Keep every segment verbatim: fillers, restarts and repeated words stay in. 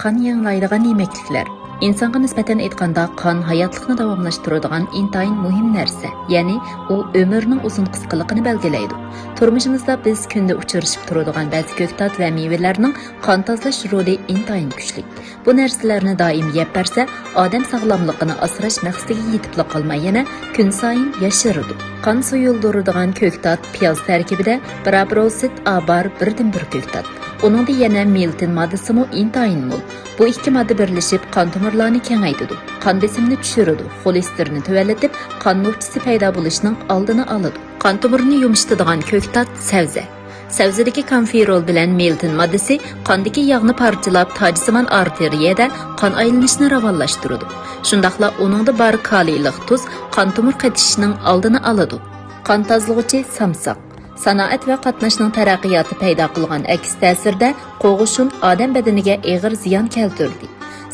قان يېڭىلايدىغان يېمەكلىكلەر. ئىنسانغا نىسبەتەن ئېيتقاندا، قان ھاياتلىقنى داۋاملاشتۇرىدىغان ئىنتايىن مۇھىم نەرسە، يەنى ئۇ ئۆمۈرنىڭ ئۇزۇن قىسقىلىقىنى بەلگىلەيدۇ. تۇرمۇشىمىزدا بىز كۈندە ئۇچرىشىپ تۇرىدىغان بەزى كۆكتات ۋە مېۋىلەرنىڭ قان تازىلاش رولى ئىنتايىن كۈچلۈك. بۇ نەرسىلەرنى دائىم يەپ بەرسە، ئادەم ساغلاملىقىنى ئاسراش مەقسىتىگە يېتىپلا قالماي، يەنە كۈنسايىن ياشىرىدۇ. قان سۇيۇلدۇرىدىغان كۆكتات، پىياز تەركىبىدە پروپروسىد ئا بار بىردىنبىر كۆكتات. ئۇنىڭدا يەنە مېلتىن ماددىسىمۇ ئىنتايىن مول. بۇ ئىككى ماددا بىرلىشىپ قان تومۇرلارنى كېڭەيتىدۇ، قان بېسىمىنى چۈشۈرىدۇ، خولېستېرىننى تۆۋەنلىتىپ، قان نوچىسى پەيدا بولۇشنىڭ ئالدىنى ئالىدۇ. قان تومۇرىنى يۇمشىتىدىغان كۆكتات، سەۋزە. سەۋزىدىكى كامفېرول بىلەن مېلتىن ماددىسى قاندىكى ياغنى پارچىلاپ، تاجسىمان ئارتېرىيەدە قان ئايلىنىشنى راۋانلاشتۇرىدۇ. شۇنداقلا ئۇنىڭدا بار كالىيلىق تۇز قان تومۇر قېتىشىشنىڭ ئالدىنى ئالىدۇ. قان تازىلىغۇچى سامساق. سانائەت ۋە قاتناشنىڭ تەرەققىياتى پەيدا قىلغان ئەكس تەسىرىدە قوغۇشۇن ئادەم بەدىنىگە ئېغىر زىيان كەلتۈردى.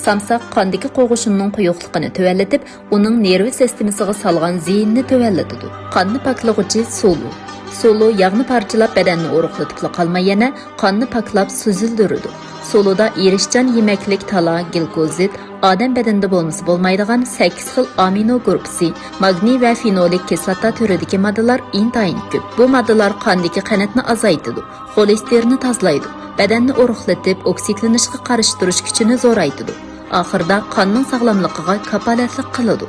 سامساق قاندىكى قوغۇشۇننىڭ قويۇقلۇقىنى تۆۋەنلىتىپ، ئۇنىڭ نېرۋا سىستېمىسىغا سالغان زىيىنىنى تۆۋەنلىتىدۇ. قاننى پاكلىغۇچى سۇلۇ. سۇلۇ ياغنى پارچىلاپ بەدەننى ئورۇقلىتىپلا قالماي، يەنە قاننى پاكلاپ سۈزۈلدۈرىدۇ. سۇلۇدا ئېرىشچان يېمەكلىك تالا، گلىكوزىد، ئادەم بەدىنىدە بولمىسا بولمايدىغان سەككىز خىل ئامىنو گۇرۇپپىسى، ماگنىي ۋە فېنولىك كىسلاتا تۈرىدىكى ماددىلار ئىنتايىن كۆپ. بۇ ماددىلار قاندىكى قەنتنى ئازايتىدۇ، خولېستېرىننى تازىلايدۇ، بەدەننى ئورۇقلىتىپ، ئوكسىدلىنىشقا قارشى تۇرۇش كۈچىنى زورايتىدۇ. ئاخىرىدا قاننىڭ ساغلاملىقىغا كاپالەتلىك قىلىدۇ.